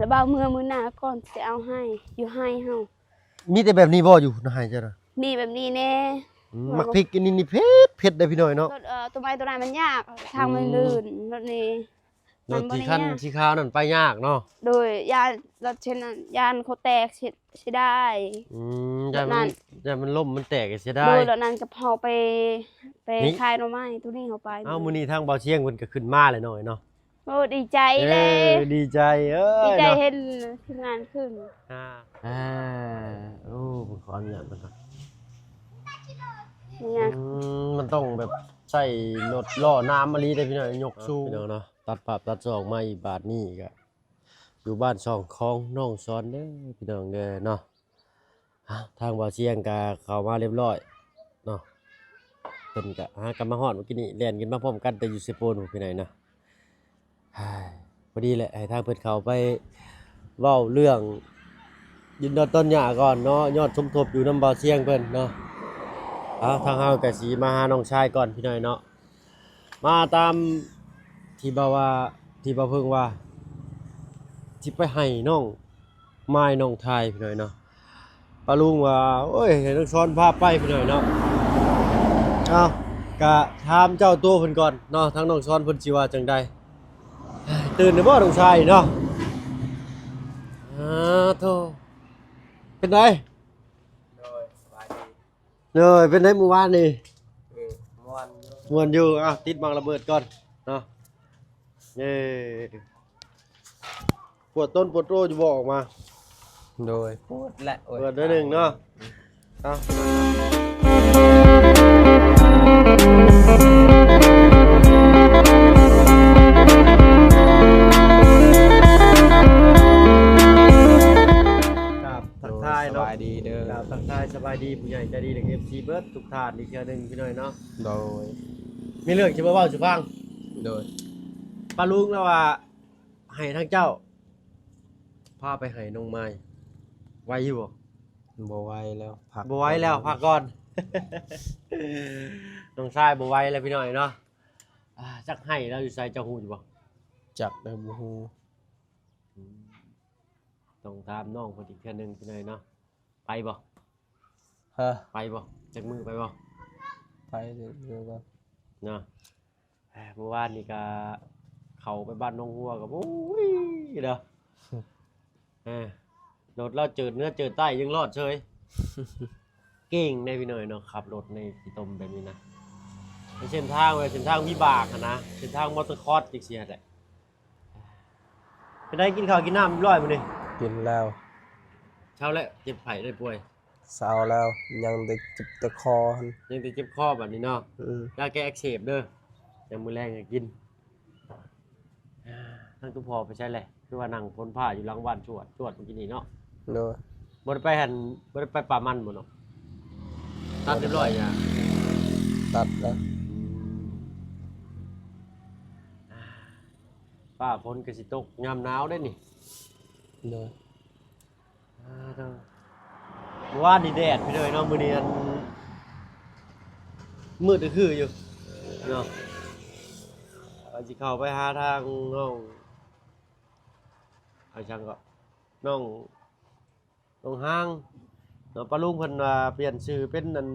ລະບ່າວເມືອມື້ໜ້າກ່ອນ ຊິເອົາໃຫ້ ຢູ່ໄຮ່ເຮົາ. ມີແຕ່ແບບນີ້ບໍ່ ຢູ່ໃນໄຮ່ເຈົ້ານະ? ນີ້ ແບບນີ້ແດ່. ອືມ ໝາກພິກອັນນີ້ນີ້ເຜັດ ເຜັດເດ້ພີ່ນ້ອງເນາະ. ເອີ ຕົ້ນໄມ້ຕົ້ນນັ້ນມັນຍາກ ທາງມັນ ອືມ ລື່ນ ລົດນີ້ ລົດທີ່ຄັນສີຂາວນັ້ນໄປຍາກເນາະ. ໂດຍ ຢ້ານລົດເຊັ່ນນັ້ນ ຢ້ານເຂົາແຕກ ເສຍ ເສຍດາຍ. ອືມ ຢ້ານມັນ ຢ້ານມັນລົ້ມມັນແຕກກໍເສຍດາຍ. ໂດຍ ລົດນັ້ນກໍເຮົາໄປ ໄປ ນີ້ ຂາຍໜໍ່ໄມ້ ໂຕນີ້ເຮົາໄປ. ເອົ້າ ມື້ນີ້ທາງບ່າວຊຽງເພິ່ນກໍຂຶ້ນມາແລ້ວນ້ອຍເນາະ. ໂອ້ ດີໃຈເລີຍ. ເອີ ດີໃຈ ເອີ ດີໃຈເນາະ ເຫັນທີມງານຂຶ້ນ. ອ່າ ອ່າ ໂອ້ ເພິ່ນຂໍອະນຸຍາດເພິ່ນກ່ອນ. ນີ້ຫຍັງ? ອືມ ມັນຕ້ອງແບບໃຊ້ລົດລໍ້ນ້ຳອີ່ຫຼີເດ້ພີ່ນ້ອງ ຍົກສູງ ພີ່ນ້ອງເນາະ. ຕັດພາບຕັດຊ່ອງມາອີກບາດນີ້ກໍຢູ່ບ້ານຊ່ອງຂອງນ້ອງສອນເດີພີ່ນ້ອງເດີເນາະ. ອ່າ ທາງບ່າວຊຽງກໍເຂົ້າມາຮຽບຮ້ອຍເນາະ. ເພິ່ນກໍຫາກັນມາຮອດມື້ກີ້ນີ້ ແລ່ນຂຶ້ນມາພ້ອມກັນແຕ່ຢູ່ເຊໂປນພຸ້ນ ພີ່ນ້ອງເນາະ. ພໍດີແຫຼະ ໃຫ້ທາງເພິ່ນເຂົ້າໄປເວົ້າເລື່ອງ ດິນດອນຕອນຫຍ້າກ່ອນເນາະ ຍອດສົມທົບຢູ່ນຳບ່າວຊຽງເພິ່ນເນາະ. ເອົາ ທາງເຮົາກໍຊິມາຫານ້ອງຊາຍກ່ອນ ພີ່ນ້ອງເນາະ. ມາຕາມທີ່ບ່າວວ່າ ທີ່ບ່າວເພິ່ງວ່າ ຊິໄປໃຫ້ນ້ອງມາຍນ້ອງທາຍ ພີ່ນ້ອງເນາະ. ປ້າລຸງວ່າ ໂອ້ຍ ໃຫ້ນ້ອງສອນພາໄປ ພີ່ນ້ອງເນາະ. ເອົາ ກະຖາມເຈົ້າຕົວເພິ່ນກ່ອນເນາະ ທາງນ້ອງສອນເພິ່ນຊິວ່າຈັ່ງໃດ. ຕື່ນແລ້ວບໍ່ນ້ອງຊາຍເນາະ? ອາໂທ ເປັນໃດ? ໂດຍ ສະບາຍດີ. ໂດຍ ເປັນໃດມື້ວານນີ້? ເອີ ມ່ວນຢູ່ ມ່ວນຢູ່. ອ່ະ ຕິດໝາກລະເບີດກ່ອນເນາະ. ເອີ ປວດຕົ້ນປວດໂຕຢູ່ບໍ່ອອກມາ? ໂດຍ ປວດແຫຼະ ໂອ້ຍ ປວດໜ້ອຍໜຶ່ງເນາະ. ເອົາ ກາບທັກທາຍເນາະ ໂດຍ ສະບາຍດີເດີ ກາບທັກທາຍສະບາຍດີຜູ້ໃຫຍ່ໃຈດີ ແລະ ເອັຟຊີ ເບິດທຸກທ່ານອີກເທື່ອໜຶ່ງ ພີ່ນ້ອງເນາະ. ໂດຍ ມີເລື່ອງຊິມາເວົ້າສູ່ຟັງ. ໂດຍ ປ້າລຸງລາວວ່າ ໃຫ້ທາງເຈົ້າພາໄປໃຫ້ນ້ອງມາຍ ໄຫວຢູ່ບໍ່? ບໍ່ໄຫວແລ້ວ ພັກ ບໍ່ໄຫວແລ້ວ ພັກກ່ອນ. ນ້ອງຊາຍບໍ່ໄຫວແລ້ວ ພີ່ນ້ອງເນາະ. ອ່າ ຈັກໄຮ່ລາວຢູ່ໃສ ເຈົ້າຮູ້ຢູ່ບໍ່? ຈັກແລ້ວ ບໍ່ຮູ້. ອືມ ຕ້ອງຖາມນ້ອງເພິ່ນອີກເທື່ອໜຶ່ງ ພີ່ນ້ອງເນາະ. ໄປບໍ່? ຮະ? ໄປບໍ່? ຈັກມື້ໄປບໍ່? ໄປເດີ ເດີກ່ອນເນາະ. ເອີ ມື້ວານນີ້ກະເຂົ້າໄປບ້ານໜອງຫົວກໍ ໂອ້ຍເນາະ ເອີ ລົດລາວເຈີດເໜືອເຈີດໃຕ້ຍັງລອດເຊີຍ. ເກັ່ງເດ້ພີ່ນ້ອງເນາະ ຂັບລົດໃນຂີ້ຕົມແບບນີ້ນະ. ເສັ້ນທາງແບບເສັ້ນທາງວິບາກຫັ້ນນະ ເສັ້ນທາງມໍເຕີຄອສຈັ່ງຊີ້ຫັ້ນແຫຼະ. ເປັນໃດ ກິນເຂົ້າກິນນ້ຳຮຽບຮ້ອຍມື້ນີ້? ກິນແລ້ວ. ເຊົາແລ້ວ ເຈັບໄຂ້ໄດ້ປ່ວຍ? ເຊົາແລ້ວ ຍັງແຕ່ເຈັບແຕ່ຄໍຫັ້ນ ຍັງແຕ່ເຈັບຄໍບາດນີ້ເນາະ. ອືມ ຢາແກ້ອັກເສບເດີ ຍາມມື້ແລງໃຫ້ກິນ. ທາງຕົວພໍ່ໄປໃສແຫຼະ? ຄືວ່ານັ່ງຝົນຟ້າຢູ່ຫຼັງບ້ານຈວດໆມື້ກີ້ນີ້ເນາະ. ໂດຍ ບໍ່ໄດ້ໄປຫັ້ນ ບໍ່ໄດ້ໄປປ່າມັນບໍ່ເນາະ? ຕັດຮຽບຮ້ອຍ ຢາ ຕັດແລ້ວ. ອືມ ຟ້າຝົນກໍຊິຕົກຍາມໜາວເດ້ນີ້. ໂດຍ ອ່າ ເຈົ້າ ມື້ວານນີ້ແດດພີ່ນ້ອງເນາະ ມື້ນີ້ອັນມືດຄືຢູ່ເນາະ. ວ່າຊິເຂົ້າໄປຫາທາງນ້ອງ ເອົາຫຍັງເກາະ ນ້ອງ ນ້ອງຮາງເນາະ. ປ້າລຸງເພິ່ນວ່າປ່ຽນຊື່ເປັນອັນ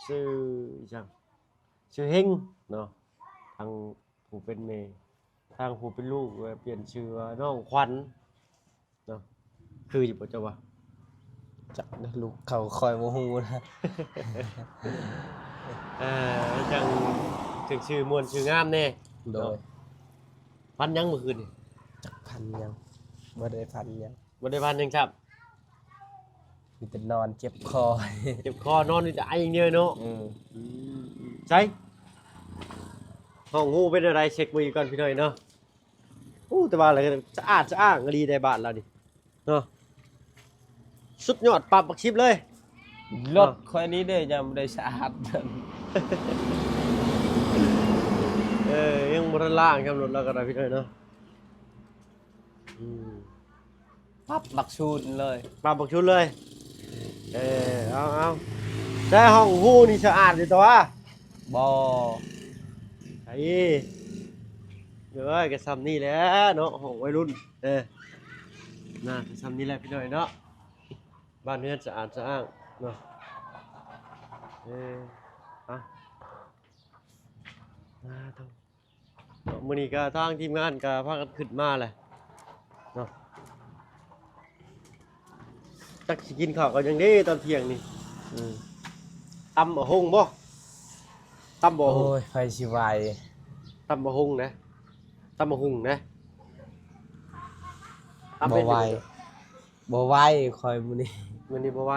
ຊື່ຫຍັງ ຊື່ເຮັງເນາະ ທາງ ຜູ້ເປັນແມ່ ທາງຜູ້ເປັນລູກ ເອີ ປ່ຽນຊື່ວ່ານ້ອງຂວັນເນາະ. ຄືຢູ່ບໍ່ເຈົ້າວ່າ? ຈັກເດີ ລູກເຂົາຂ້ອຍບໍ່ຮູ້ນະ. ເອີ ຈັ່ງ ຈັ່ງຊື່ມ່ວນຊື່ງາມແດ່. ໂດຍ ເນາະ. ຝັນຫຍັງມື້ຄືນນີ້? ຈັກຝັນຫຍັງ ບໍ່ໄດ້ຝັນຫຍັງ. ບໍ່ໄດ້ຝັນຫຍັງຊ້ຳ ມີແຕ່ນອນເຈັບຄໍ ເຈັບຄໍ ນອນມີແຕ່ໄອຢ່າງດຽວເນາະ. ອືມ ອືມ ໃສ ຫ້ອງຮູ້ເປັນແນວໃດ ເຊັກເບິ່ງອີກກ່ອນພີ່ນ້ອງເນາະ. ໂອ້ ແຕ່ວ່າລະສະອາດສະອ້າງອີ່ຫຼີໃດບ້ານລາວນີ້ເນາະ. ສຸດຍອດ ປັບບັກສິບເລີຍ. ລົດຂ້ອຍນີ້ເດ້ ຍັງບໍ່ໄດ້ສະອາດ. ເອີ ຍັງບໍ່ທັນລ້າງຊ້ຳ ລົດລາວກໍໄດ້ພີ່ນ້ອງເນາະ. ອືມ ປັບບັກສູນເລີຍ ປັບບັກສູນເລີຍ. ເອີ ເອົາ ເອົາ ແຕ່ຫ້ອງຮູ້ນີ້ສະອາດຢູ່ຕົວະ? ບໍ່ ໄອ້ ເອີຍ ກໍຊ່ຳນີ້ແຫຼະເນາະ ຫ້ອງໄວລຸ້ນ. ເອີ ນະ ສ່ຳນີ້ແຫຼະພີ່ນ້ອງເນາະ ບ້ານເຮືອນສະອາດສະອ້າງເນາະ. ເອີ ອະ ນະ ມື້ນີ້ກະທາງທີມງານກະພາກັນຂຶ້ນມາແຫຼະເນາະ. ຈັກຊິກິນເຂົ້າກັບຫຍັງເດ້ຕອນທ່ຽງນີ້. ອືມ ຕຳບັກຫຸ່ງບໍ່? ຕຳບໍ່ຫຸ່ງ. ໂອ້ຍ ໃຜຊິໄຫວ ຕຳບັກຫຸ່ງນະ ຕຳບັກຫຸ່ງນະ. ຕຳເປັນຢູ່ບໍ່? ບໍ່ໄຫວ ຂ້ອຍມື້ນີ້ ມື້ນີ້ບໍ່ໄຫວ.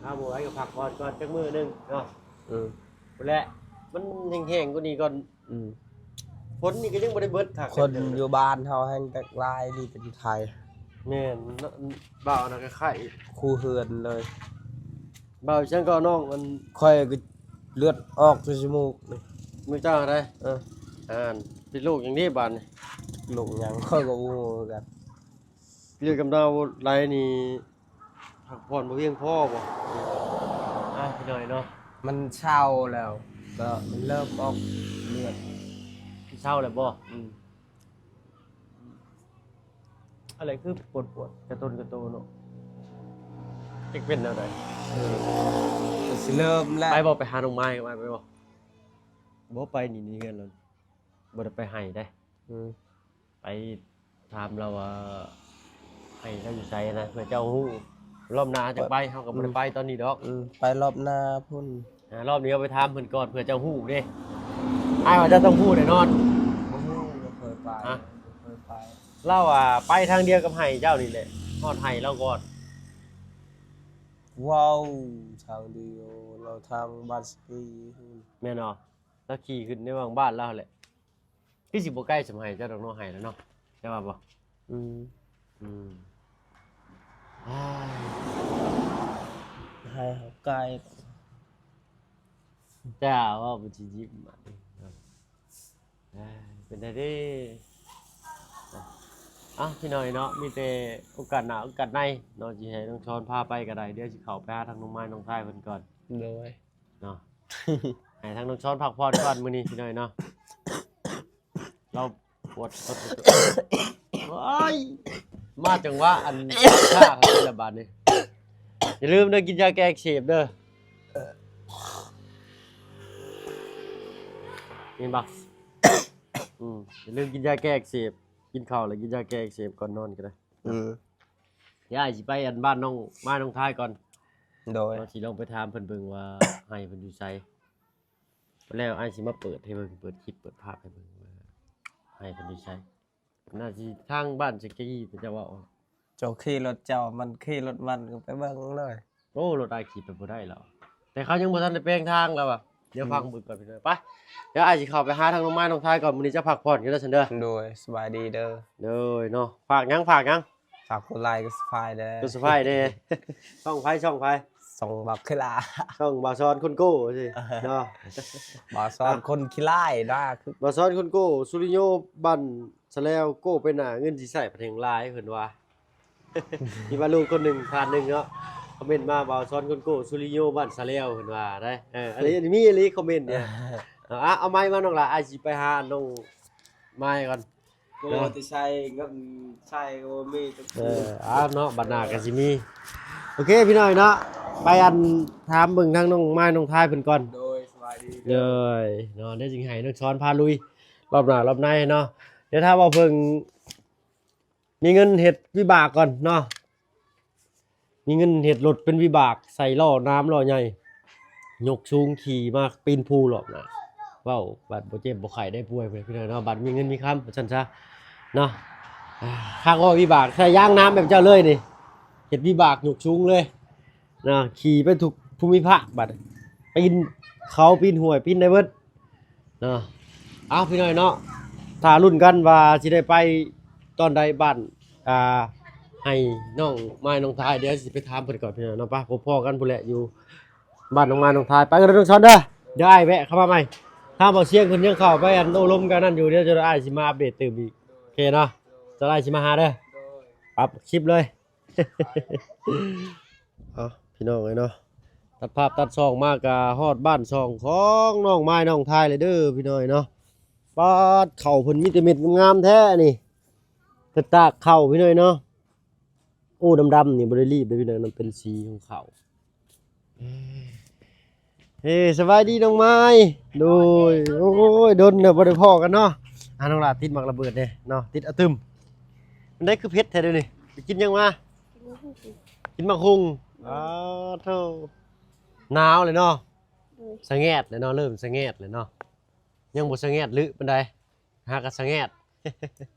ຖ້າບໍ່ໄຫວກໍພັກຜ່ອນກ່ອນຈັກມື້ໜຶ່ງເນາະ. ອືມ ພຸ້ນແຫຼະ ມັນແຫ້ງໆກວ່ານີ້ກ່ອນ. ອືມ ຝົນນີ້ກໍຍັງບໍ່ໄດ້ເບິດຄັກ ຄົນຢູ່ບ້ານເຮົາແຮ່ງແຕກຫຼາຍ ນີ້ເປັນໄຂ້. ແມ່ນເນາະ ບ່າວນະ ຄ້າຍໆ ຄູ່ເຮືອນເລີຍ. ບ່າວຫຍັງກໍນ້ອງ ອັນ ຂ້ອຍກໍເລືອດອອກໃສ່ຈະມູກນີ້. ມື້ເຈົ້າໃດ? ເອີ ອ່ານ ເປັນໂລກຫຍັງເດ້ບາດນີ້? ໂລກຫຍັງ ຂ້ອຍກໍບໍ່ຮູ້ຄືກັນ. ເລືອດກຳເດົາໄຫຼນີ້ ພັກຜ່ອນບໍ່ພຽງພໍບໍ່? ອ່າ ພີ່ນ້ອງເນາະ ມັນເຊົາແລ້ວ ກໍມັນເລີ່ມອອກເລືອດ. ເຊົາແລ້ວບໍ່? ອືມ ອັນໃດຄືປວດໆ ກະຕົນກະໂຕເນາະ ຈັກເປັນແນວໃດ? ເອີ ກໍຊິເລີ່ມແລ້ວ. ໄປບໍ່? ໄປຫານ້ອງໄມ້ກັບອ້າຍໄປບໍ່? ບໍ່ໄປ ນີ້ ນີ້ເຮືອນລາວ ບໍ່ໄດ້ໄປໄຫ້ໃດ. ອືມ ໄປຖາມລາວວ່າ ໄຫ້ລາວຢູ່ໃສນະ ເພື່ອເຈົ້າຮູ້ ລອບໜ້າຈະໄປ. ເຮົາກໍບໍ່ໄດ້ໄປຕອນນີ້ດອກ. ອືມ ໄປລອບໜ້າພຸ້ນ. ອ່າ ລອບນີ້ເຮົາໄປຖາມເພິ່ນກ່ອນ ເພື່ອເຈົ້າຮູ້ເດ້. ອ້າຍວ່າເຈົ້າຕ້ອງຮູ້ແນ່ນອນ. ບໍ່ຮູ້ ບໍ່ເຄີຍໄປ. ຮະ? ບໍ່ເຄີຍໄປ. ລາວວ່າໄປທາງດຽວກັບໄຮ່ເຈົ້ານີ້ແຫຼະ ຮອດໄຮ່ລາວກ່ອນ. ວ້າວ ທາງດຽວ ລາວທາງບ້ານສະກີ. ແມ່ນບໍ່? ລາວຂີ່ຂຶ້ນໃນຫວ່າງບ້ານລາວຫັ້ນແຫຼະ. ຄືຊິບໍ່ໃກ້ສ່ຳໄຮ່ເຈົ້າດອກເນາະ ໄຮ່ລະເນາະ ເຈົ້າວ່າບໍ່? ອືມ ອືມ ອ້າຍ ໄຮ່ເຮົາໃກ້. ເຈົ້າເວົ້າເປັນຊິຍິ້ມບາດນີ້. ເປັນໄດເດ້? ເອົ້າ ພີ່ນ້ອງເນາະ ມີແຕ່ໂອກາດໜ້າໂອກາດໃນເນາະ ຊິໃຫ້ນ້ອງຊອນພາໄປກໍໄດ້. ດຽວຊິເຂົ້າໄປຫາທາງນ້ອງໄມ້ນ້ອງທາຍເພິ່ນກ່ອນ. ໂດຍ ເນາະ ໃຫ້ທາງນ້ອງຊອນພັກຜ່ອນກ່ອນມື້ນີ້ພີ່ນ້ອງເນາະ. ລາວປວດ ໂອ້ຍ ມາຈັງຫວະອັນ ຂ້າເຂົາແລ້ວບາດນີ້. ຢ່າລືມເດີ ກິນຢາແກ້ອັກເສບເດີ ເຫັນບໍ່? ອືມ ຢ່າລືມກິນຢາແກ້ອັກເສບ ກິນເຂົ້າແລ້ວກິນຢາແກ້ອັກເສບກ່ອນນອນກໍໄດ້. ອືມ ດຽວອ້າຍຊິໄປອັນບ້ານນ້ອງໄມ້ນ້ອງທາຍກ່ອນ. ໂດຍ ວ່າຊິລອງໄປຖາມເພິ່ນເບິ່ງວ່າໄຮ່ເພິ່ນຢູ່ໃສ ແລ້ວອ້າຍຊິມາເປີດໃຫ້ເບິ່ງ ເປີດຄລິບເປີດພາບໃຫ້ເບິ່ງວ່າໄຮ່ເພິ່ນຢູ່ໃສ. ໜ້າຊິທາງບ້ານສະກີເພິ່ນຈະເວົ້າ. ເຈົ້າຂີ່ລົດເຈົ້າ ມັນຂີ່ລົດມັນ ກໍໄປເບິ່ງເລີຍ. ໂອ້ ລົດອ້າຍຂີ່ໄປບໍ່ໄດ້ແລ້ວ ແຕ່ເຂົາຍັງບໍ່ທັນໄດ້ແປງທາງລະວ່າ. ດຽວ ອືມ ຟັງເບິ່ງກ່ອນພີ່ນ້ອງ ໄປ. ດຽວອ້າຍຊິເຂົ້າໄປຫາທາງນ້ອງໄມ້ນ້ອງທາຍກ່ອນ ມື້ນີ້ຈະພັກຜ່ອນຢູ່ເດີຊັ້ນເດີ. ໂດຍ ສະບາຍດີເດີ. ໂດຍເນາະ ຝາກຫຍັງ ຝາກຫຍັງ? ຝາກກົດໄລ ກົດ Subscribe ເດີ ກົດ Subscribe ເດີ. ຊ່ອງໃຜ ຊ່ອງໃຜ? ຊ່ອງບ່າວເຄລາ ຊ່ອງບ່າວຊອນຄົນໂກ້ຊິເນາະ. ບ່າວຊອນ ອ່ະ ຄົນຂີ້ລ້າຍນະ ບ່າວຊອນຄົນໂກ້ ສຸລິໂຍ ບ້ານສະແລວ ໂກ້ໄປໜ້າ ເງິນຊິໃຊ້ພັດແຮ່ງຫຼາຍ ເພິ່ນວ່າ. ມີວ່າລູກຄົນໜຶ່ງ ທ່ານໜຶ່ງເນາະ ຄອມເມັນມາ ບ່າວຊອນຄົນໂກ້ ສຸລິໂຍ ບ້ານສະແລວ ເພິ່ນວ່າໄດ໋. ເອີ ອັນນີ້ ອັນນີ້ມີອີ່ຫຼີ ຄອມເມັນນີ້. ເອົາ ເອົາໄມ້ມານ້ອງຫຼ້າ ອ້າຍຊິໄປຫານ້ອງໄມ້ກ່ອນ. ບໍ່ ເນາະ ແຕ່ໃຊ້ເງິນໃຊ້ກໍບໍ່ມີຈັກ ເອີ ເອົາເນາະ ບັດໜ້າກໍຊິມີ. ໂອເຄ ພີ່ນ້ອງເນາະ ໄປອັນຖາມເບິ່ງທາງນ້ອງໄມ້ນ້ອງທາຍເພິ່ນກ່ອນ. ໂດຍ ສະບາຍດີ. ໂດຍເນາະ ດຽວຈຶ່ງໃຫ້ນ້ອງຊອນພາລຸຍ ລອບໜ້າລອບໃນເນາະ. ດຽວຖ້າວ່າເພິ່ນມີເງິນເຮັດວິບາກກ່ອນເນາະ. ມີເງິນເຮັດລົດເປັນວິບາກ ໃສ່ລໍ້ໜາມລໍ້ໃຫຍ່ ຍົກສູງຂີ່ມາປີນພູລອບໜ້າ. ເວົ້າບັດບໍ່ເຈັບບໍ່ໄຂ້ໄດ້ປ່ວຍພຸ້ນແຫຼະພີ່ນ້ອງເນາະ ບັດມີເງິນມີຄຳວ່າຊັ້ນຊະເນາະ. ອ່າ ຄັກເວົ້າວິບາກ ໃສ່ຢາງໜາມແບບເຈົ້າເລີຍນີ້ ເຮັດວິບາກຍົກສູງເລີຍເນາະ ຂີ່ໄປທຸກພູມິພາກ ບັດປີນເຂົາປີນຫ້ວຍປີນໄດ້ເບິດ. ເນາະ ເອົາ ພີ່ນ້ອງເນາະ ຖ້າລຸ້ນກັນວ່າຊິໄດ້ໄປຕອນໃດ ບ້ານ ອ່າ ໃຫ້ນ້ອງໄມ້ນ້ອງທາຍ ດຽວຊິໄປຖາມເພິ່ນກ່ອນ ພີ່ນ້ອງເນາະ. ໄປ ພົບພໍ້ກັນພຸ້ນແຫຼະ ຢູ່ບ້ານນ້ອງໄມ້ນ້ອງທາຍ. ໄປກັນເດີນ້ອງຊອນເດີ ດຽວອ້າຍແວະເຂົ້າມາໃໝ່. ຖ້າບໍ່ຊຽງເພິ່ນຍັງເຂົ້າໄປອັນໂອ້ລົມກັນນັ້ນຢູ່ ດຽວຈະໄດ້ອ້າຍຊິມາອັບເດດຕື່ມອີກ. ໂອເຄເນາະ ຈະໄດ້ອ້າຍຊິມາຫາເດີ ປັບຄລິບເລີຍ. ເອົາ ພີ່ນ້ອງເອີຍເນາະ ຕັດພາບຕັດຊ່ອງມາກະຮອດບ້ານຊ່ອງຂອງນ້ອງໄມ້ນ້ອງທາຍເລີຍເດີ ພີ່ນ້ອງເອີຍເນາະ. ປາດ ເຂົ້າເພິ່ນມີແຕ່ເມັດງາມໆແທ້ນີ້ ເພິ່ນຕາກເຂົ້າ ພີ່ນ້ອງເອີຍເນາະ. ໂອ້ ດຳໆນີ້ບໍ່ໄດ້ລີບເດ້ພີ່ນ້ອງ ມັນເປັນສີຂອງເຂົາ. ເອີ ສະບາຍດີນ້ອງໄມ້. ໂດຍ ໂອ້ຍ ດົນແລ້ວບໍ່ໄດ້ພໍ້ກັນເນາະ. ອ່າ ນ້ອງຫຼ້າຕິດໝາກລະເບີດເດ້ເນາະ ຕິດອະຕຶມ. ມັນໄດ້ຄືເຜັດແທ້ເດນີ້ ໄປກິນຫຍັງມາ? ກິນໝາກຫຸ່ງ. ອືມ ອ້າໂທ້ ໜາວເລີຍເນາະ. ໂດຍ ສະແງດເລີຍເນາະ ເລີ່ມສະແງດເລີຍເນາະ. ຍັງບໍ່ສະແງດລຶປານໃດ ຫາກະສະແງດ.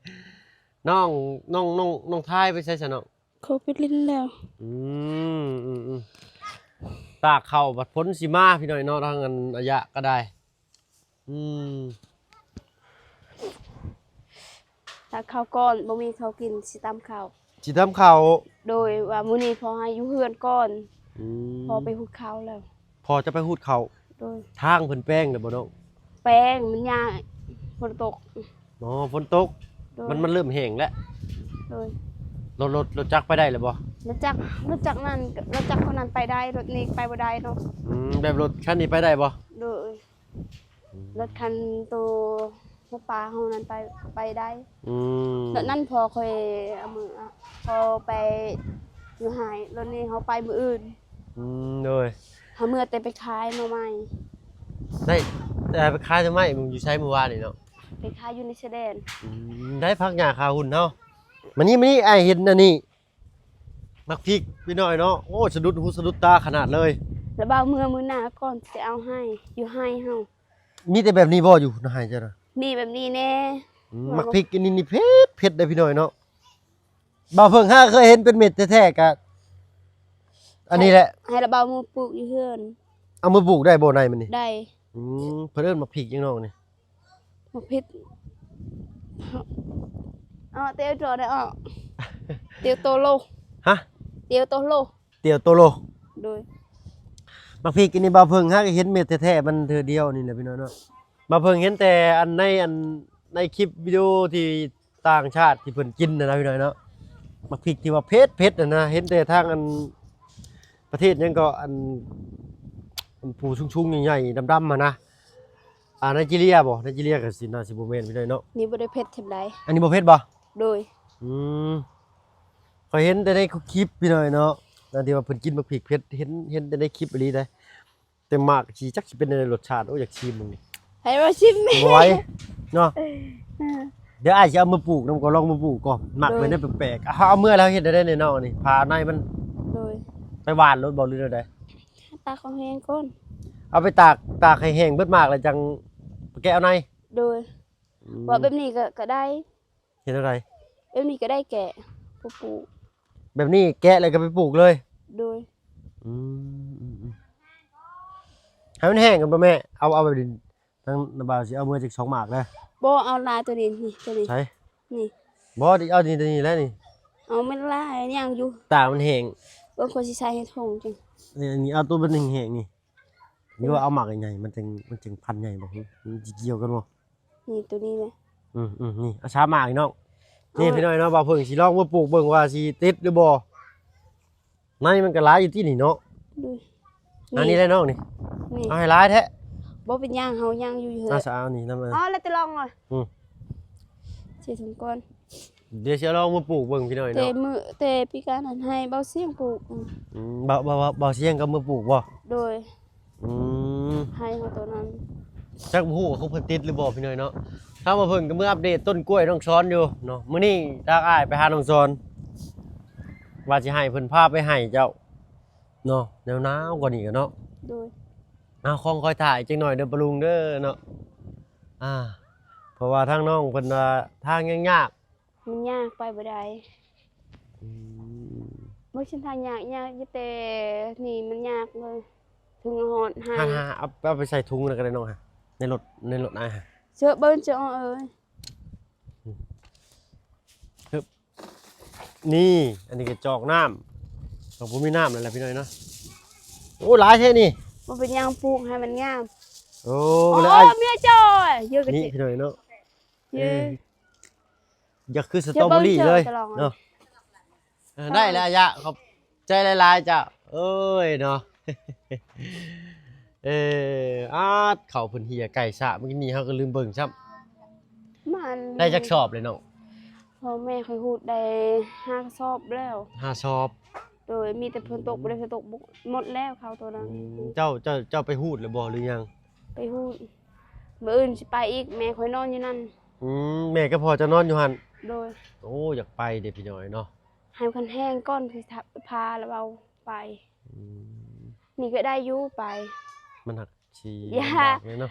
ນ້ອງ ນ້ອງ ນ້ອງ ນ້ອງທາຍໄປໃສຊະນ້ອງ? ເຂົາໄປຫຼິ້ນແລ້ວ. ອືມ ອືມ ອືມ ຕາກເຂົ້າບັດຝົນຊິມາພີ່ນ້ອງເນາະ ທາງອັນອາຍະກໍໄດ້. ອືມ ຕາກເຂົ້າກ່ອນ ບໍ່ມີເຂົ້າກິນ ຊິຕຳເຂົ້າ. ຊິຕຳເຂົ້າ. ໂດຍ ວ່າມື້ນີ້ພໍ່ໃຫ້ຢູ່ເຮືອນກ່ອນ. ອືມ ພໍ່ໄປຫຸດເຂົ້າແລ້ວ. ພໍ່ຈະໄປຫຸດເຂົ້າ. ໂດຍ ທາງເພິ່ນແປງແລ້ວບໍ່ນ້ອງ? ແປງ ມັນຍາກ ຝົນຕົກ. ອໍ ຝົນຕົກ. ໂດຍ ມັນ ມັນເລີ່ມແຫ້ງແລ້ວ. ໂດຍ ລົດ ລົດ ລົດຈັກໄປໄດ້ແລ້ວບໍ່? ລົດຈັກ ລົດຈັກນັ້ນ ລົດຈັກຄົນນັ້ນໄປໄດ້ ລົດນີ້ໄປບໍ່ໄດ້ເນາະ. ອືມ ແບບລົດຄັນນີ້ໄປໄດ້ບໍ່? ໂດຍ ອືມ ລົດຄັນໂຕ ລົດປ້າເຮົານັ້ນໄປ ໄປໄດ້. ອືມ ລົດນັ້ນພໍ່ຂ້ອຍເອົາມື ພໍ່ໄປຢູ່ໄຮ່ ລົດນີ້ເຮົາໄປມື້ອື່ນ. ອືມ ໂດຍ ເຮົາເມືອແຕ່ໄປຂາຍໜໍ່ໄມ້. ໄດ້ ແຕ່ໄປຂາຍໜໍ່ໄມ້ ມຶງຢູ່ໃສມື້ວານນີ້ເນາະ? ໄປຂາຍຢູ່ໃນຊາຍແດນ. ອືມ ໄດ້ຜັກຫຍ້າຂາຫຸ່ນເຮົາ. ມານີ້ ມານີ້ ອ້າຍເຫັນອັນນີ້ ໝາກພິກພີ່ນ້ອງເນາະ. ໂອ້ ສະດຸດຫູສະດຸດຕາຂະໜາດເລີຍ. ລະບ່າວເມືອມື້ໜ້າກ່ອນ ຊິເອົາໃຫ້ ຢູ່ໄຮ່ເຮົາ. ມີແຕ່ແບບນີ້ບໍ່ ຢູ່ໃນໄຮ່ເຈົ້ານະ? ມີແບບນີ້ແດ່. ອືມ ໝາກພິກອັນນີ້ນີ້ເຜັດ ເຜັດເດ້ພີ່ນ້ອງເນາະ. ບ່າວເພິ່ງຫາເຄີຍເຫັນເປັນເມັດແທ້ໆ ກະອັນນີ້ແຫຼະ. ໃຫ້ລະບ່າວມືປູກຢູ່ເຮືອນ. ເອົາມືປູກໄດ້ບໍ່ໃນມັນນີ້? ໄດ້. ອືມ ເພິ່ນເອີ້ນໝາກພິກຫຍັງນ້ອງນີ້? ໝາກພິກ ເອົາເຕວໂຕໄດ້ອອກ ເຕວໂຕໂລ. ຮະ? ເຕວໂຕໂລ. ຕຽວໂຕໂລ. ໂດຍ ໝາກພິກອັນນີ້ບ່າວເພິ່ງຫາກເຫັນເມັດແທ້ໆ ມັນເທື່ອດຽວນີ້ແຫຼະພີ່ນ້ອງເນາະ. ບ່າວເພິ່ງເຫັນແຕ່ອັນໃນ ອັນໃນຄລິບວິດີໂອທີ່ຕ່າງຊາດທີ່ເພິ່ນກິນຫັ້ນນະພີ່ນ້ອງເນາະ. ໝາກພິກທີ່ວ່າເຜັດໆຫັ້ນນະ ເຫັນແຕ່ທາງອັນປະເທດຫຍັງເກາະ ອັນ ອັນພູສູງໆໃຫຍ່ໆດຳໆຫັ້ນນະ. ອ່າ ໄນຈີເຣຍບໍ່? ໄນຈີເຣຍກໍຊິ ໜ້າຊິບໍ່ແມ່ນພີ່ນ້ອງເນາະ. ນີ້ບໍ່ໄດ້ເຜັດສ່ຳໃດ. ອັນນີ້ບໍ່ເຜັດບໍ່? ໂດຍ ອືມ ຂ້ອຍເຫັນແຕ່ໃນຄລິບພີ່ນ້ອງເນາະ ອັນທີ່ວ່າເພິ່ນກິນໝາກພິກເຜັດ ເຫັນ ເຫັນແຕ່ໃນຄລິບອີ່ຫຼີໃດ. ແຕ່ໝາກຊິຈັກຊິເປັນແນວໃດລົດຊາດ. ໂອ້ ຢາກຊີມເບິ່ງນີ້. ໃຫ້ວ່າຊີມແມ່ ບໍ່ໄຫວເນາະ. ເອີ ດຽວອ້າຍຊິເອົາມາປູກນຳ ກໍລອງມາປູກກ່ອນ. ໝາກ ໂດຍ ເປັນແນວແປກໆ ເຮົາເອົາເມືອແລ້ວເຮັດແນວໃດແນ່ນ້ອງນີ້ ຜ່າໃນມັນ. ໂດຍ ໄປຫວ່ານໂລດບໍ່ ຫຼືແນວໃດ? ຕາກໃຫ້ແຫ້ງກ່ອນ. ເອົາໄປຕາກ ຕາກໃຫ້ແຫ້ງເບິດໝາກແລ້ວຈັ່ງໄປແກະເອົາໃນ. ໂດຍ ອືມ ວ່າແບບນີ້ກໍ ກໍໄດ້. ເຮັດແນວໃດ? ແບບນີ້ກໍໄດ້ແກະ ປູກ ແບບນີ້ແກະແລ້ວກໍໄປປູກເລີຍ. ໂດຍ ອືມ ອືມ ອືມ ໃຫ້ມັນແຫ້ງກ່ອນບໍ່ແມ່? ເອົາ ເອົາແບບນີ້ ທາງນ້າບ່າວຊິເອົາເມືອຈັກສອງໝາກເດີ. ບໍ່ ເອົາຫຼາຍໂຕນີ້ ນີ້ ໂຕນີ້. ໃສ? ນີ້ ບໍ່ ເອົານີ້ ໂຕນີ້ແຫຼະນີ້. ເອົາມັນຫຼາຍຫຍັງຢູ່ ຕາກມັນແຫ້ງ. ເບິ່ງ ຂ້ອຍຊິໃສ່ໃຫ້ຖົງຈັ່ງ ນີ້ ອັນນີ້ ເອົາໂຕມັນແຫ້ງໆນີ້. ຫຼືວ່າເອົາໝາກໃຫຍ່ໆ ມັນຈຶ່ງ ມັນຈຶ່ງພັນໃຫຍ່ບໍ່? ມັນຊິກ່ຽວກັນບໍ່? ນີ້ ໂຕນີ້ແຫຼະ. ອືມໆ ນີ້ ເອົາສາມໝາກນີ້ນ້ອງ. ນີ້ ເອົາ ພີ່ນ້ອງເນາະ ບ່າວເພິ່ງຊິລອງມາປູກເບິ່ງວ່າຊິຕິດຫຼືບໍ່. ໃນມັນກໍຫຼາຍຢູ່ຕິນີ້ເນາະ. ໂດຍ ອັນນີ້ແຫຼະນ້ອງນີ້. ນີ້ ເອົາໃຫ້ຫຼາຍແທ້. ບໍ່ເປັນຫຍັງ ເຮົາຍັງຢູ່ເຮືອນ. ເອົາຊະ ເອົານີ້ນຳ. ເອົາແລ້ວແຕ່ລອງເລີຍ. ອືມ ຊິຖົງກ່ອນ. ດຽວຊິລອງມາປູກເບິ່ງພີ່ນ້ອງເນາະ. ແຕ່ມື້ ແຕ່ປີກາຍນັ້ນໃຫ້ເບົາສຽງປູກ. ອືມ ເບົາ ເບົາ ເບົາ ເບົາສຽງກໍມາປູກບໍ່? ໂດຍ ອືມ ໃຫ້ເຮົາໂຕນັ້ນ. ຈັກບໍ່ຮູ້ວ່າຂອງເພິ່ນຕິດຫຼືບໍ່ພີ່ນ້ອງເນາະ. ທາງວ່າເພິ່ນກໍເມືອອັບເດດຕົ້ນກ້ວຍນ້ອງຊອນຢູ່ເນາະ. ມື້ນີ້ທາງອ້າຍໄປຫານ້ອງຊອນ ວ່າຊິໃຫ້ເພິ່ນພາໄປໃຫ້ເຈົ້າເນາະ ໜາວໆກວ່ານີ້ກໍເນາະ. ໂດຍ ເອົາ ຄອງຄອຍຖ້າອີກຈັກໜ້ອຍເດີປ້າລຸງເດີເນາະ. ອ່າ ເພາະວ່າທາງນ້ອງເພິ່ນວ່າທາງຍັງຍາກ. ມັນຍາກ ໄປບໍ່ໄດ້. ອືມ ບໍ່ ເສັ້ນທາງຍາກ ຍາກຢູ່ແຕ່ນີ້ ມັນຍາກເລີຍ ເຖິງຮອດຫັ້ນ. ຫັ້ນ ເອົາ ເອົາໄປໃສ່ຖົງນັ້ນກໍໄດ້ນ້ອງ ໃນລົດ ໃນລົດອ້າຍ. ເຊີເບິ່ງເຈົ້າເອີຍ. ອືມ ຮຶບ ນີ້ ອັນນີ້ກໍຈອກນ້ຳ ກໍບໍ່ມີນ້ຳແລ້ວແຫຼະພີ່ນ້ອງເນາະ. ໂອ້ ຫຼາຍແທ້ນີ້. ບໍ່ເປັນຫຍັງ ປູກໃຫ້ມັນງາມ. ໂອ້ ໂອ້ ແລ້ວອ້າຍ ເມຍເຈົ້າເອີຍ ເຍອະກະ ນີ້ ເຈັບ ພີ່ນ້ອງເນາະ. ເຢ ເອີ ຢາກຄືສະຕໍເບີຣີເລີຍເນາະ. ເອີ ໄດ້ແລ້ວອາຍະ ຂອບໃຈຫຼາຍໆເຈົ້າ. ເອີຍເນາະ ເອີ ອາດ ເຂົ້າເພິ່ນເຫຍໄກ່ຊະ ມື້ກີ້ນີ້ເຮົາກໍລືມເບິ່ງຊ້ຳ. ມັນ ໄດ້ຈັກສອບເລີຍນ້ອງ? ພໍ່ແມ່ຂ້ອຍຮູດໄດ້ຫ້າສອບແລ້ວ. ຫ້າສອບ? ໂດຍ ມີແຕ່ຝົນຕົກ ອືມ ບໍ່ໄດ້ຝົນຕົກ ໝົດແລ້ວເຂົ້າໂຕນັ້ນ. ອືມ ເຈົ້າ ເຈົ້າ ເຈົ້າໄປຮູດແລ້ວບໍ່ ຫຼືຍັງ? ໄປຮູດ ມື້ອື່ນຊິໄປອີກ ແມ່ຂ້ອຍນອນຢູ່ນັ້ນ. ອືມ ແມ່ກັບພໍ່ເຈົ້ານອນຢູ່ຫັ້ນ? ໂດຍ. ໂອ້ ຢາກໄປເດ້ພີ່ນ້ອງເນາະ. ໃຫ້ມັນແຫ້ງກ່ອນ ຊິພາລະເວົ້າໄປ. ອືມ ນີ້ກໍໄດ້ຢູ່ໄປ. ມັນຫາກຊິ ຢ່າ ລຳບາກແດ່ເນາະ.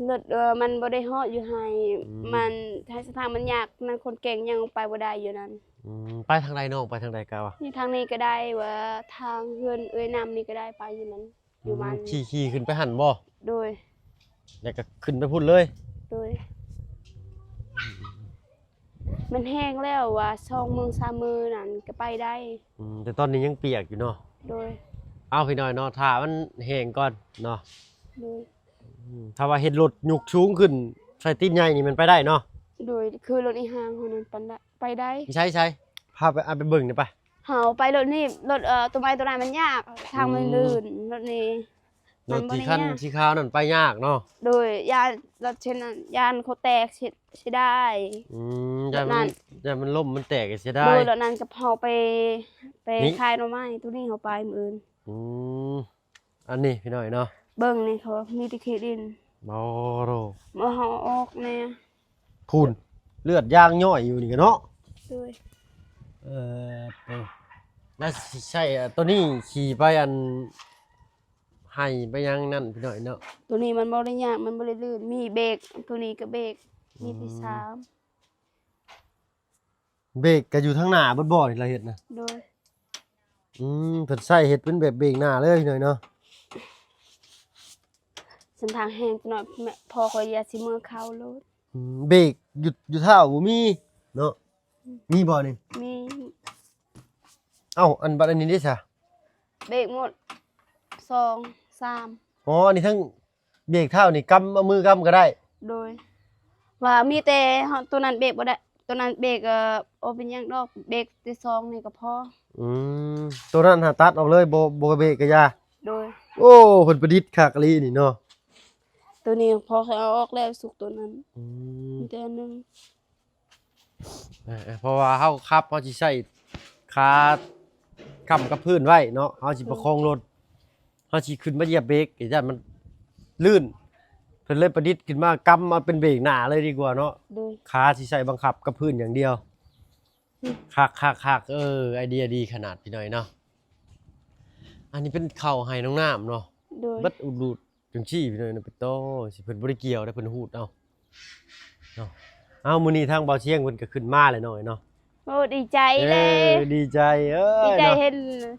ລົດ ເອີ ມັນບໍ່ໄດ້ຮອດຢູ່ໃຫ້ ອືມ ມັນ ໃຫ້ສະພາບມັນຍາກ ນັ້ນຄົນແກ່ງຍັງໄປບໍ່ໄດ້ຢູ່ນັ້ນ. ອືມ ໄປທາງໃດນ້ອງ ໄປທາງໃດກະວ່າ? ນີ້ທາງນີ້ກໍໄດ້ ວ່າທາງເຮືອນເອື້ອຍນ້ຳນີ້ກໍໄດ້ ໄປຢູ່ນັ້ນ ຢູ່ ອືມ ບ້ານ. ຂີ່ ຂີ່ຂຶ້ນໄປຫັ້ນບໍ່? ໂດຍ. ແລ້ວກໍຂຶ້ນໄປພຸ້ນເລີຍ? ໂດຍ. ມັນແຫ້ງແລ້ວ ວ່າສອງມື້ສາມມື້ນັ້ນກໍໄປໄດ້. ອືມ ແຕ່ຕອນນີ້ຍັງປຽກຢູ່ເນາະ? ໂດຍ. ເອົາ ພີ່ນ້ອງເນາະ ຖ້າມັນແຫ້ງກ່ອນເນາະ. ໂດຍ. ອືມ ຖ້າວ່າເຮັດລົດຍົກສູງຂຶ້ນໃສ່ຕີນໃຫຍ່ນີ້ ມັນໄປໄດ້ເນາະ? ໂດຍ. ຄືລົດອີ່ຫາງຫັ້ນນັ້ນ ປານໃດ ໄປໄດ້. ໃສ ໃສ ພາໄປ ເອົາໄປເບິ່ງໜ່ອຍໄປ. ເຮົາໄປລົດນີ້ ລົດ ເອີ ໂຕໃໝ່ໂຕນັ້ນມັນຍາກ ທາງມັນ ອືມ ລື່ນ ລົດນີ້. ລົດທີ່ຄັນສີຂາວນັ້ນໄປຍາກເນາະ? ໂດຍ. ຢ້ານລົດເຊັ່ນນັ້ນ ຢ້ານເຂົາແຕກ ເສຍ ເສຍດາຍ. ອືມ ຢ້ານມັນ ຢ້ານມັນລົ້ມມັນແຕກເສຍດາຍ. ໂດຍ. ລົດນັ້ນກໍເຮົາໄປ ໄປ ນີ້ ຂາຍໜໍ່ໄມ້ ໂຕນີ້ເຮົາໄປມື້ອື່ນ. ອືມ ອັນນີ້ພີ່ນ້ອງເນາະ ເບິ່ງນີ້ ເຂົາມີແຕ່ຂີ້ດິນ. ໂອ້ໂຫ ບໍ່ເຮົາອອກແດ່. ພຸ້ນ ເລືອດຢາງຍ້ອຍຢູ່ນີ້ກະເນາະ. ໂດຍ. ເອີ ແລ້ວຊິໃຊ້ ໂຕນີ້ຂີ່ໄປອັນ ໄຮ່ໄປຫຍັງນັ້ນພີ່ນ້ອງເນາະ. ໂຕນີ້ມັນບໍ່ໄດ້ຍາກ ມັນບໍ່ໄດ້ລື່ນ ມີເບຣກ ໂຕນີ້ກໍເບຣກ ອືມ ມີທີ່ສາມ. ເບຣກກໍຢູ່ທາງໜ້າເບິດບໍ່ ທີ່ລາວເຮັດນະ? ໂດຍ. ອືມ ເພິ່ນໃຊ້ເຮັດເປັນແບບເບຣກໜ້າເລີຍພີ່ນ້ອງເນາະ. ເສັ້ນທາງແຫ້ງຈັກໜ້ອຍ ແມ່ ພໍ່ຂ້ອຍຢາກຊິເມືອເຂົ້າໂລດ. ອືມ ເບຣກຢູ່ ຢູ່ທ້າວບໍ່ມີເນາະ? ອືມ ມີບໍ່ນີ້? ມີ. ເອົ້າ ອັນບັດອັນນີ້ເດ້ຊະ? ເບຣກໝົດ ສອງ ສາມ. ອໍ ອັນນີ້ທັງ ເບຣກເທົ້ານີ້ກຳ ເອົາມືກຳກໍໄດ້? ໂດຍ. ວ່າມີແຕ່ໂຕນັ້ນເບຣກບໍ່ໄດ້ ໂຕນັ້ນເບຣກ ເອີ ບໍ່ເປັນຫຍັງດອກ ເບຣກແຕ່ສອງນີ້ກໍພໍ. ອືມ ໂຕນັ້ນຫາຕັດອອກເລີຍ ບໍ່ ບໍ່ເບຣກກໍຢ່າ. ໂດຍ. ໂອ້ ເພິ່ນປະດິດຄັກອີ່ຫຼີນີ້ເນາະ. ໂຕນີ້ພໍເຂົາເອົາອອກແລ້ວ ສຸກໂຕນັ້ນ. ອືມ ມີແຕ່ອັນໜຶ່ງ. ເອີ ເພາະວ່າເຮົາຂັບ ເຮົາຊິໃຊ້ຂາຄ້ຳກັບພື້ນໄວ້ເນາະ ເຮົາຊິປະຄອງລົດ ເຮົາຊິຂຶ້ນມາຢຽບເບຣກ ຢ້ານມັນລື່ນ ເພິ່ນເລີຍປະດິດຂຶ້ນມາກຳເອົາເປັນເບຣກໜ້າເລີຍດີກວ່າເນາະ. ໂດຍ. ຂາຊິໃຊ້ບັງຄັບກັບພື້ນຢ່າງດຽວ. ອືມ ຄັກໆໆ ເອີ ໄອເດຍດີຂະໜາດພີ່ນ້ອງເນາະ. ອັນນີ້ເປັນເຂົ້າໄຮ່ນ້ອງນ້ຳເນາະ. ໂດຍ. ເບິດອຸດຮູດ ຈັ່ງຊີ້ພີ່ນ້ອງເນາະ ເປັນໂຕ ຊິເພິ່ນບໍ່ໄດ້ກ່ຽວໄດ້ ເພິ່ນຮູດເອົາເນາະ. ເອົາ ມື້ນີ້ທາງບ່າວຊຽງເພິ່ນກໍຂຶ້ນມາແລ້ວນ້ອຍເນາະ. ໂອ້ ດີໃຈເລີຍ. ເອີ ດີໃຈ ເອີ ດີໃຈເນາະ ເຫັນ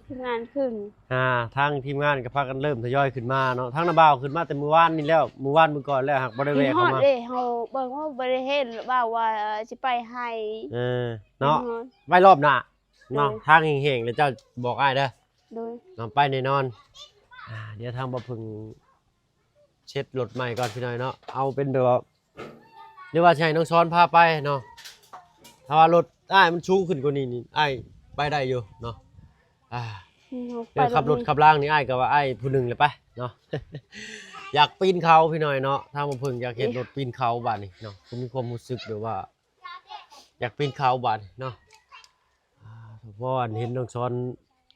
ທີມງານຂຶ້ນ. ອ່າ ທາງທີມງານກໍພາກັນເລີ່ມທະຍອຍຂຶ້ນມາເນາະ. ທາງນ້າບ່າວຂຶ້ນມາແຕ່ມື້ວານນີ້ແລ້ວ ມື້ວານມື້ກ່ອນແລ້ວ ຫາກບໍ່ໄດ້ແວ່ເຂົ້າມາ. ເຮົາເບິ່ງວ່າບໍ່ໄດ້ເຫັນ ເວົ້າວ່າຊິໄປໃຫ້ ເອີ ເນາະ. ໄວ້ລອບໜ້າ ເນາະ. ໂດຍ. ທາງແຫ້ງໆ ແລ້ວເຈົ້າບອກອ້າຍເດີ. ໂດຍ. ນຳໄປແນ່ນອນ. ອ່າ ດຽວທາງບ່າວເພິ່ງເຊັດລົດໃໝ່ກ່ອນພີ່ນ້ອງເນາະ. ເອົາເປັນແບບວ່າ ຫຼືວ່າຊິໃຫ້ນ້ອງຊອນພາໄປເນາະ. ຖ້າວ່າລົດອ້າຍມັນສູງຂຶ້ນກວ່ານີ້ນີ້ ອ້າຍໄປໄດ້ຢູ່ເນາະ. ອ່າ ອືມ ເລື່ອງຂັບລົດຂັບລາງນີ້ ອ້າຍກໍວ່າອ້າຍຜູ້ໜຶ່ງແຫຼະໄປເນາະ. ຢາກປີນເຂົາພີ່ນ້ອງເນາະ. ທາງບ່າວເພິ່ງຢາກເຮັດລົດປີນເຂົາບາດນີ້ເນາະ. ຄືມີຄວາມຮູ້ສຶກແບບວ່າ ຢາກປີນເຂົາບາດນີ້ເນາະ. ອ່າ ເພາະອັນເຫັນນ້ອງຊອນ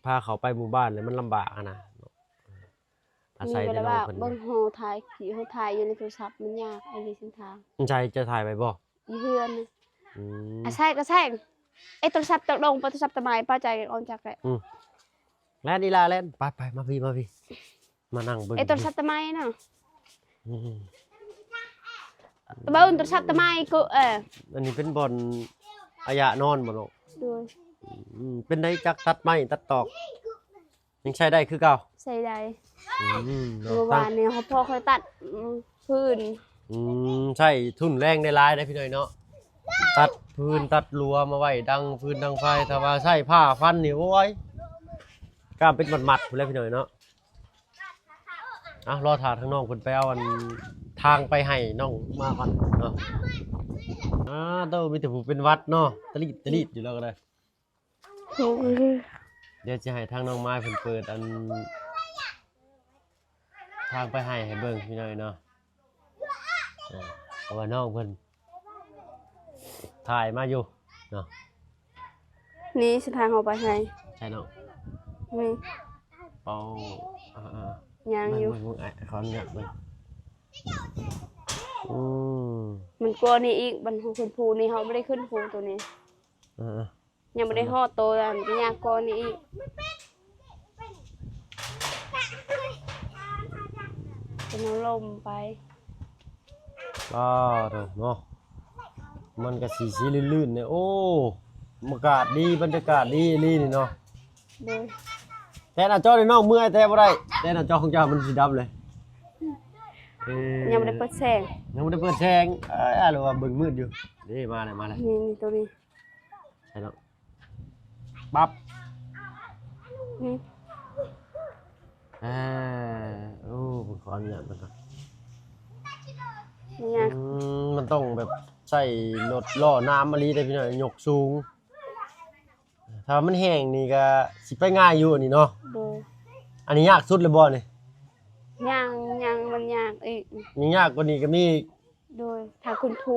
ພາເຂົາໄປໝູ່ບ້ານແລ້ວມັນລຳບາກຫັ້ນນະ. ອາໄສແຕ່ນ້ອງເພິ່ນ ເບິ່ງເຮົາຖ່າຍ ເຮົາຖ່າຍຢູ່ໃນໂທລະສັບມັນຍາກ ອັນນີ້ເສັ້ນທາງ. ໃສ ຈະຖ່າຍໄວ້ບໍ່? ຢູ່ເຮືອນ. ອືມ ອາໄສກໍໃສ ເອ ໂທລະສັບຕົກລົງ ໂທລະສັບຕະໄມ ປ້າໃຈອອກຈາກແຫຼະ. ອືມ ແລ່ນອີ່ຫຼ້າແລ່ນ ໄປໆ ມາພີ້ ມາພີ້. ມານັ່ງເບິ່ງ ເອ ໂທລະສັບຕະໄມເນາະ. ອືມ ເບິ່ງໂທລະສັບຕະໄມກໍ ເອີ ອັນນີ້ເປັນບ່ອນອາຍະນອນບໍ່ເນາະ? ໂດຍ. ອືມ ເປັນໄດ ຈັກຕັດໄມ້ຕັດຕອກ ຍັງໃຊ້ໄດ້ຄືເກົ່າ? ໃຊ້ໄດ້. ອືມ ເນາະ ມື້ວານນີ້ພໍ່ຂ້ອຍຕັດ ອືມ ຟືນ. ອືມ ໃຊ້ທຶນແຮງໄດ້ຫຼາຍເດ້ພີ່ນ້ອງເນາະ. ຕັດຟືນຕັດລົວມາໄວ້ ດັງຟືນດັງໄຟ. ຖ້າວ່າໃຊ້ຜ້າພັນນີ້ ໂອ້ຍ ກ້າມເປັນມັດໆພຸ້ນແຫຼະພີ່ນ້ອງເນາະ. ອ່ະ ລໍຖ້າທາງນ້ອງເພິ່ນໄປເອົາອັນທາງໄປໃຫ້ນ້ອງມາກ່ອນເນາະ. ອ່າ ໂຕ ມີແຕ່ຜູ້ເປັນຫວັດເນາະ ຕະລິດຕະລິດຢູ່ແລ້ວກໍໄດ້. ໂອ້ຍ ດຽວຊິໃຫ້ທາງນ້ອງມາຍເພິ່ນເປີດອັນທາງໄປໃຫ້ ໃຫ້ເບິ່ງພີ່ນ້ອງເນາະ. ເອີ ເພາະວ່ານ້ອງເພິ່ນຖ່າຍມາຢູ່ເນາະ. ນີ້ເສັ້ນທາງເຮົາໄປໃຫ້ ໃຊ່ເນາະ ນີ້ ເອົາ ອ່າໆ ຍ່າງຢູ່ ເບິ່ງໆ ອ້າຍ ຂໍອະນຸຍາດເບິ່ງ ອືມ ມັນກວ່ານີ້ອີກ ບັນຫູຂຶ້ນພູນີ້ ເຮົາບໍ່ໄດ້ຂຶ້ນພູໂຕນີ້ ເອີໆ ຍັງບໍ່ໄດ້ຮອດໂຕອັນຍາກກວ່ານີ້ອີກ ເປັນລົມໄປ ວ້າໂທ້ເນາະ ມັນກະຊິ ຊິລື່ນໆ ເດ້ ໂອ້ ອາກາດດີ ບັນຍາກາດດີອີ່ຫຼີນີ້ເນາະ ໂດຍ ແຕ່ໜ້າຈໍນີ້ນ້ອງເມື່ອຍແຕ່ບໍ່ໄດ້ ແຕ່ໜ້າຈໍຂອງເຈົ້າມັນສີດຳເລີຍ ເອີ ຍັງບໍ່ໄດ້ເປີດແສງ ຍັງບໍ່ໄດ້ເປີດແສງ ເອີຍ ຫຼືວ່າເບິ່ງມືດຢູ່ ເດ້ ມາແລ້ວ ມາແລ້ວ ນີ້ ນີ້ ໂຕນີ້ ໃຊ່ເນາະ ປັບ ນີ້ ອ່າ ໂອ້ ເພິ່ນຂໍອະນຸຍາດເພິ່ນກ່ອນ ອືມ ມັນຕ້ອງແບບໃຊ້ລົດລໍ້ນ້ຳອີ່ຫຼີເດ້ພີ່ນ້ອງ ຍົກສູງ ຖ້າມັນແຫ້ງນີ້ກະຊິໄປງ່າຍຢູ່ອັນນີ້ເນາະ ໂດຍ ອັນນີ້ຍາກສຸດແລ້ວບໍ່ນີ້ ຍັງ ຍັງ ມັນຍາກອີກ ຍັງຍາກກວ່ານີ້ກະມີອີກ ໂດຍ ທາງຂຶ້ນພູ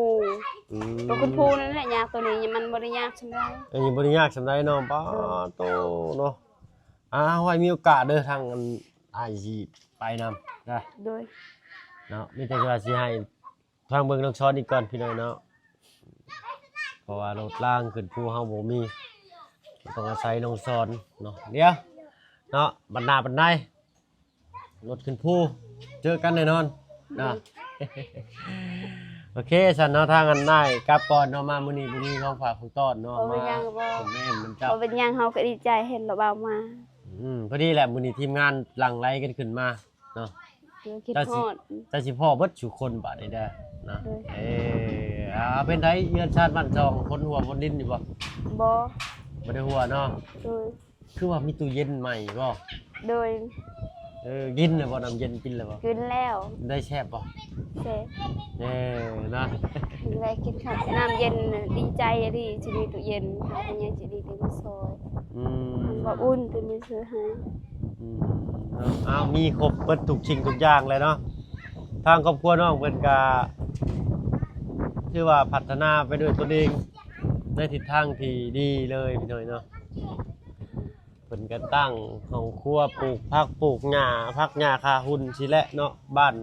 ອືມ ໂຕຂຶ້ນພູນັ້ນແຫຼະຍາກ ໂຕນີ້ມັນບໍ່ໄດ້ຍາກສ່ຳໃດ ອັນນີ້ບໍ່ໄດ້ຍາກສ່ຳໃດເນາະ ປ້າ ໂດຍ ໂຕເນາະ ອ່າ ເຮົາໃຫ້ມີໂອກາດເດີ ທາງອັນ ອ້າຍຊິໄປນຳ ເດີ ໂດຍ ເນາະ ມີແຕ່ວ່າຊິໃຫ້ ທາງເບິ່ງນ້ອງຊອນອີກກ່ອນພີ່ນ້ອງເນາະ ເພາະວ່າລົດລາງຂຶ້ນພູເຮົາບໍ່ມີ ຕ້ອງອາໄສນ້ອງຊອນເນາະ ດຽວເນາະ ບັດໜ້າບັດໃນ ລົດຂຶ້ນພູ ເຈີກັນແນ່ນອນເນາະ ໂອເຄ ຊັ້ນເນາະ ທາງອັນອ້າຍກັບກ່ອນເນາະ ມາມື້ນີ້ບໍ່ມີຂອງຝາກຂອງຕ້ອນເນາະ ບໍ່ເປັນຫຍັງ ມາ ບໍ່ ແມ່ນນຳເຈົ້າ ບໍ່ເປັນຫຍັງ ເຮົາກໍດີໃຈເຫັນລາວເວົ້າມາ ອືມ ພໍດີແຫຼະ ມື້ນີ້ທີມງານຫຼັ່ງໄຫຼກັນຂຶ້ນມາ ເນາະ ໂດຍ ຄິດຮອດ ເຈົ້າຊິພໍ້ເບິດສູ່ຄົນບາດນີ້ເດີເນາະ ໂດຍ ເອີ ເອົາ ເປັນໃດເຮືອນຊານບ້ານຊ່ອງ ຄົນຫົວຄົນດິນຢູ່ບໍ່? ບໍ່ ບໍ່ໄດ້ຫົວເນາະ ໂດຍ ຄືວ່າມີຕູ້ເຢັນໃໝ່ບໍ່? ໂດຍ ເອີ ກິນແລ້ວບໍ່? ນ້ຳເຢັນກິນແລ້ວບໍ່? ກິນແລ້ວ ໄດ້ແຊບບໍ່? ແຊບ ເອີ ເນາະ ກິນແລ້ວ ກິນຄັກ ນ້ຳເຢັນ ດີໃຈອີ່ຫຼີ ທີ່ມີຕູ້ເຢັນ ເຮົາກໍຍັງຊິດີທີ່ມາຊ່ອຍ ອືມ ວ່າອຸ່ນ ທີ່ມີຊື້ໃຫ້ ອືມ ເນາະ ອ້າວ ມີຄົບເບິດທຸກສິ່ງທຸກຢ່າງແຫຼະເນາະ ທາງຄອບຄົວນ້ອງເພິ່ນກະຖືວ່າພັດທະນາໄປດ້ວຍຕົນເອງ ໃນທິດທາງທີ່ດີເລີຍພີ່ນ້ອງເນາະ ເພິ່ນກະຕັ້ງຫ້ອງຄົວ ປູກຜັກປູກຫຍ້າ ຜັກຫຍ້າຄາຫຸ່ນຊີ້ແຫຼະເນາະ ບ້ານ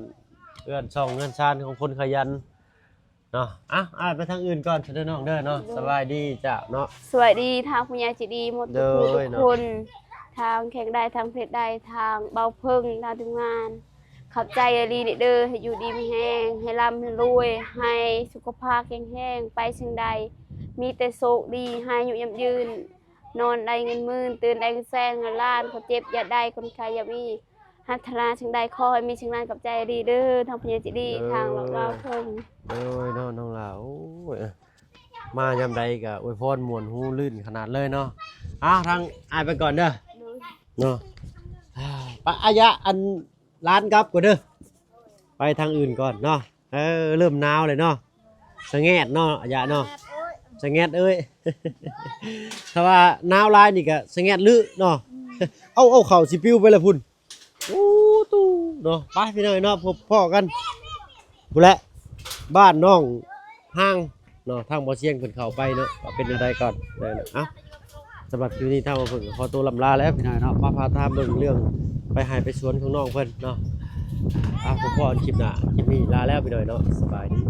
ເຮືອນຊ່ອງເຮືອນຊານຂອງຄົນຂະຫຍັນ ເນາະ ອ່ະ ອ້າຍໄປທາງອື່ນກ່ອນເດີນ້ອງເດີເນາະ ໂດຍ ສະບາຍດີເຈົ້າເນາະ ສະບາຍດີ ທາງຜູ້ໃຫຍ່ໃຈດີໝົດທຸກຜູ້ທຸກຄົນ ທາງແຂວງໃດ ທາງເຂດໃດ ທາງເບົາເພິ່ງ ທາງທີມງານ ຂອບໃຈອີ່ຫຼີເດີ ໃຫ້ຢູ່ດີມີແຮງ ໃຫ້ລ່ຳໃຫ້ລວຍ ໃຫ້ສຸຂະພາບແຂງແຮງ ໄປສິ່ງໃດ ມີແຕ່ໂຊກດີ ໃຫ້ອາຍຸຍືນ ນອນໄດ້ເງິນໝື່ນ ຕື່ນໄດ້ເງິນແສນ ເງິນລ້ານ ຄົນເຈັບຢ່າໄດ້ ຄົນໄຂ້ຢ່າມີ ປາດຖະໜາສິ່ງໃດຂໍໃຫ້ມີສິ່ງນັ້ນ ຂອບໃຈອີ່ຫຼີເດີ ທາງຜູ້ໃຫຍ່ໃຈດີ ເອີ ທາງລາວເພິ່ນ ໂດຍເນາະ ນ້ອງຫຼ້າ ໂອ້ຍ ມາຍາມໃດກໍອວຍພອນມ່ວນຫູລື່ນຂະໜາດເລີຍເນາະ ເອົາ ທາງອ້າຍໄປກ່ອນເດີ ໂດຍ ເນາະ ປະອາຍະ ອັນ ຫຼານກັບກ່ອນເດີ ໄປທາງອື່ນກ່ອນເນາະ ເອີ ເລີ່ມໜາວແລ້ວເນາະ ສະແງດເນາະ ອາຍະເນາະ ສະແງດເອີຍ ຖ້າວ່າໜາວຫຼາຍນີ້ກໍສະແງດລຶເນາະ ເອົາ ເອົາ ເຂົ້າຊິປິວໄປແລ້ວພຸ້ນ ໂອ້ ຕູ້ເນາະ ໄປພີ່ນ້ອງເນາະ ພົບພໍ້ກັນພຸ້ນແຫຼະ ບ້ານໜອງຮາງເນາະ ທາງບໍ່ສຽງເພິ່ນເຂົ້າໄປເນາະ ວ່າເປັນແນວໃດກ່ອນເນາະ ເອົ້າ ສຳລັບຄລິບນີ້ທາງເພິ່ນກໍຂໍຕົວລ່ຳລາແລ້ວພີ່ນ້ອງເນາະ ມາພາຖາມເບິ່ງເລື່ອງໄປໄຮ່ໄປສວນຂອງນ້ອງເພິ່ນເນາະ ອ່ະ ພົບພໍ້ກັນຄລິບໜ້າ ຄລິບນີ້ລາແລ້ວພີ່ນ້ອງເນາະ ສະບາຍດີ.